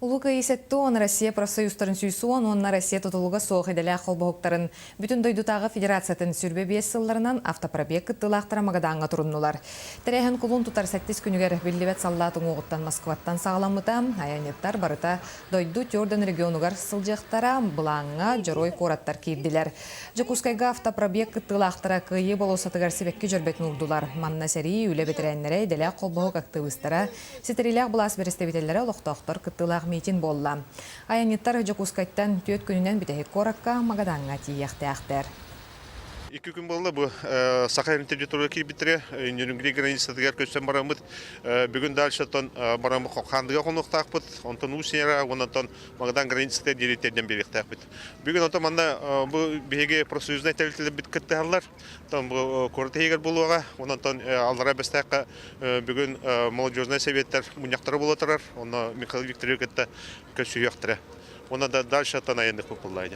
Улуу Кыайыы 70 Россия профсоюзтарын 110 уонна Россия тутулуга суох идэлээх холбоһуктарын бүтүн дойдутааҕы федерациятын 25 сылларынан автопробег кыттыылаахтара Магадааҥҥа туруннулар. Тэрээһин кулун тутар сэттис күнүгэр биллибэт саллаат уҥуоҕуттан Москваттан саҕаламмыта. Айанньыттар барыта дойду Тёрден регионугар сылдьыахтара, былааҥҥа дьоруой куораттар киирдилэр. Дьокуускайга автопробег кыттыылаахтара Кыайыы болуоссатыгар сибэкки дьөрбөтүн уурдулар. Манна сэрии, үлэ бэтэрээннэрэ, идэлээх холбоһук актыбыыстара, Ситэриилээх былаас бэрэстэбиитэллэрэ олохтоохтор кыттыылаах миитин буолла. Айанньыттар Дьокуускайтан түөрт күнүнэн бүтэһик куоракка Магадаҥҥа тиийиэхтээхтэр. Икки күн буолла бу Саха территория киирбиттэрэ Нерюнгри границатыгар көстөн бараммыт. Бүгүн дальше-тон бараммыт Хандыга хонуохтаахпыт, онтон Усть-Нера, онтон Магадан границата диэри тиэрдэн биэриэхтээхпит. Бүгүн онтон манна бу биһиги профсоюзнай тэрилтэлэрбит кыттыһаллар. Онтон бу куорат иһигэр буолуоҕа. Онтон Аллараа Бэстээххэ Бүгүн молодежнай советтар мунньахтара буола турар. Онно Михаил Викторович кытта көрсүһүөхтэрэ. Уонна да дальше аттан айаннык буллайда.